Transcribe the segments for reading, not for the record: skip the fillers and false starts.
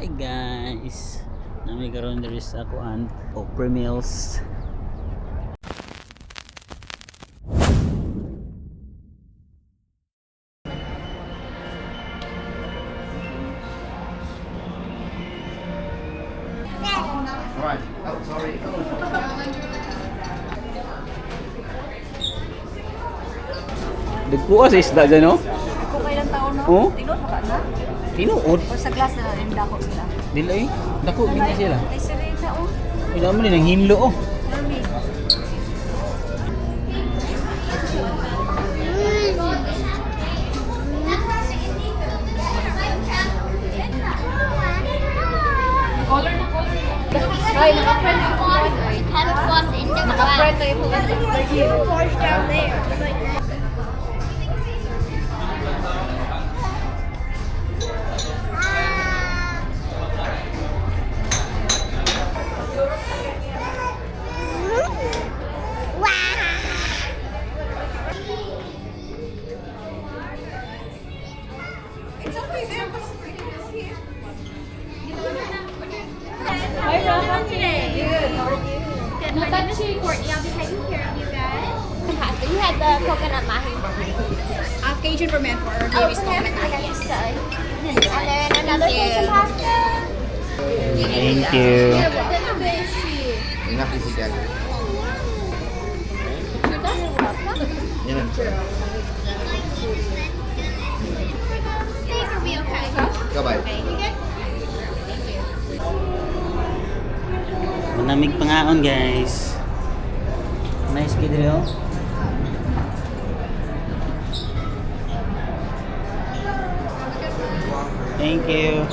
Hi guys! Naa mi karon diri sa kuan, Opry Mills. Right. Oh, sorry. Oh. Dagko sa isda dyan, no? Kung kailan taon, no? Oh? Tinuod ba na? Tinuod. O sa glass na rin dako sila. Dili eh. Dako gini sila. Ay, Serena, oh. Wala mo din ang hinlo oh. Mami. Ay, naka-friend ko. Naka-friend na yung Down there. It's okay there, but it's pretty to see it. Hi, Rohan today. Good. How are you? Good. My name is Courtney. I'll be taking care of you guys. Pasta. You had the coconut mahi. Cajun for men, for our Oh, baby's for him? coconut mahi. Okay, sorry. And then another Cajun pasta. Thank you. Enough is it. Yan na. Steak, are we okay? Kabay. You good? Manamig pangaon, guys. Nice kid diri oh. Thank you.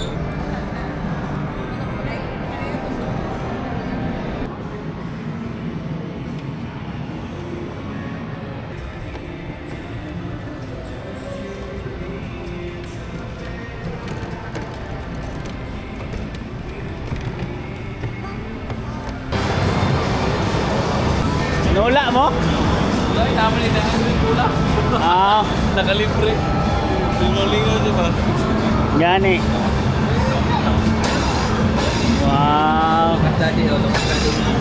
Sinula mo? Ay, tama ni na pula. Ah, Nakalibre. Lingaw-lingaw, di ba? gani. Wow. Daddy, oh, daddy.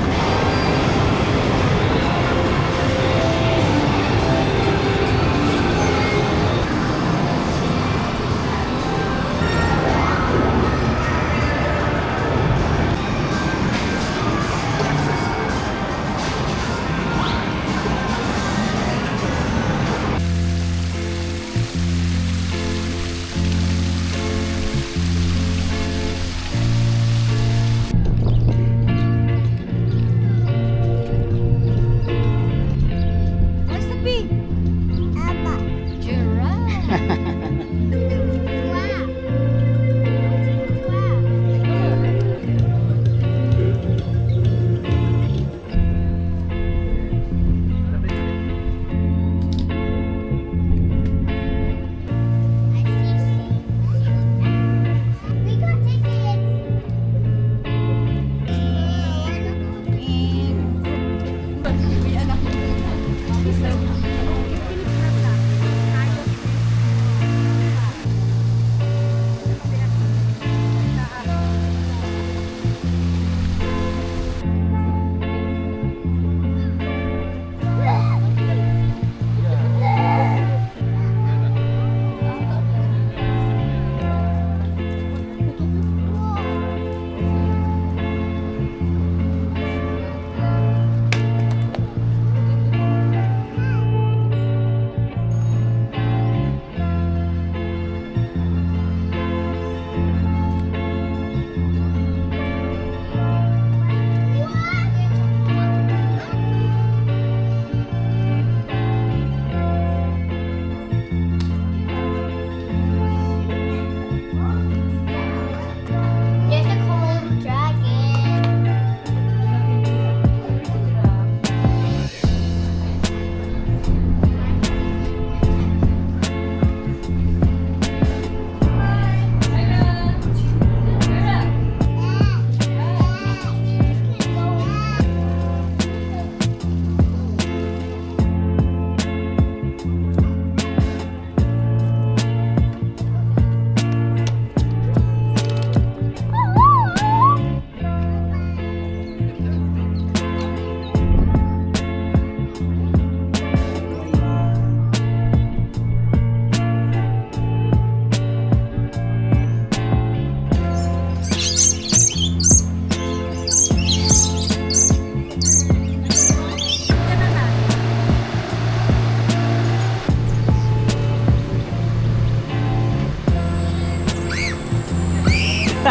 Ano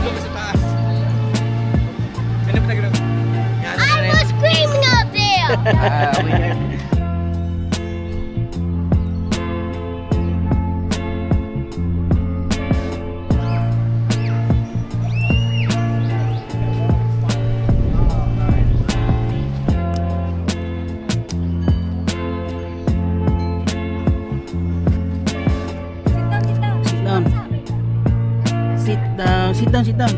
ba sa taas? Ano ba tayo? I was screaming up there. Ah, we can. Sit down, sit down. Sit down. Sit down, sit down, sit down.